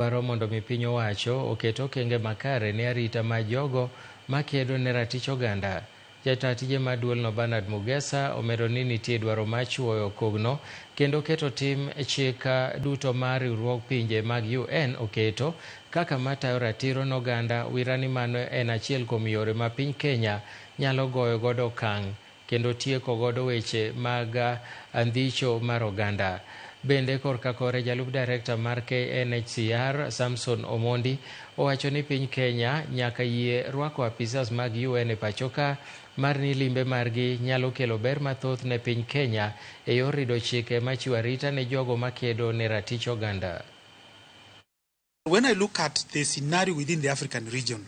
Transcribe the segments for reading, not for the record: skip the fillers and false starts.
Dwaro mondo mi piny owacho oket okenge makare ne arita mar jogo makedo ne ratich oganda. Jataa tije mar duolno Bernard Mugesa omedo ni nitie dwaro mar chuoyo kogno kendo keto tim chik duto mar riwruog pinje mag UN oketo kaka matayo ratiro n'oganda wira ni mano en achiel kuom yore ma piny Kenya nyalo goyo godo okang' kendo tieko godo weche mag andhicho mar oganda. Bende korka kore jalup director mar KNHCR Samson Omondi owacho ni piny Kenya nyaka yie rwako apisas mag UN e pachoka mar ni limbe margi nyalo kelo ber mathoth ne piny Kenya e yor rido chike machiwo arita ne jogo makedo ne ratich oganda. When I look at the scenario within the African region,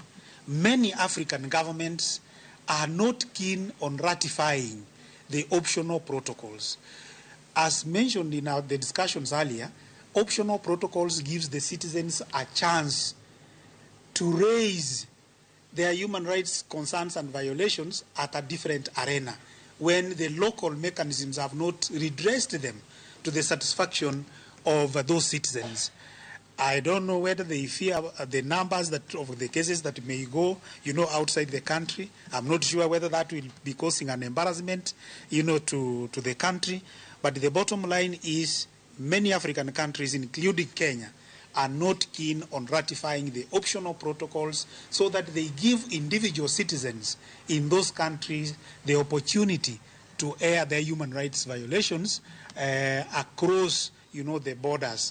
many African governments are not keen on ratifying the optional protocols. As mentioned in the discussions earlier, optional protocols gives the citizens a chance to raise their human rights concerns and violations at a different arena when the local mechanisms have not redressed them to the satisfaction of those citizens. I don't know whether they fear the numbers that of the cases that may go outside the country. I'm not sure whether that will be causing an embarrassment to the country. But the bottom line is many African countries, including Kenya, are not keen on ratifying the optional protocols so that they give individual citizens in those countries the opportunity to air their human rights violations across the borders.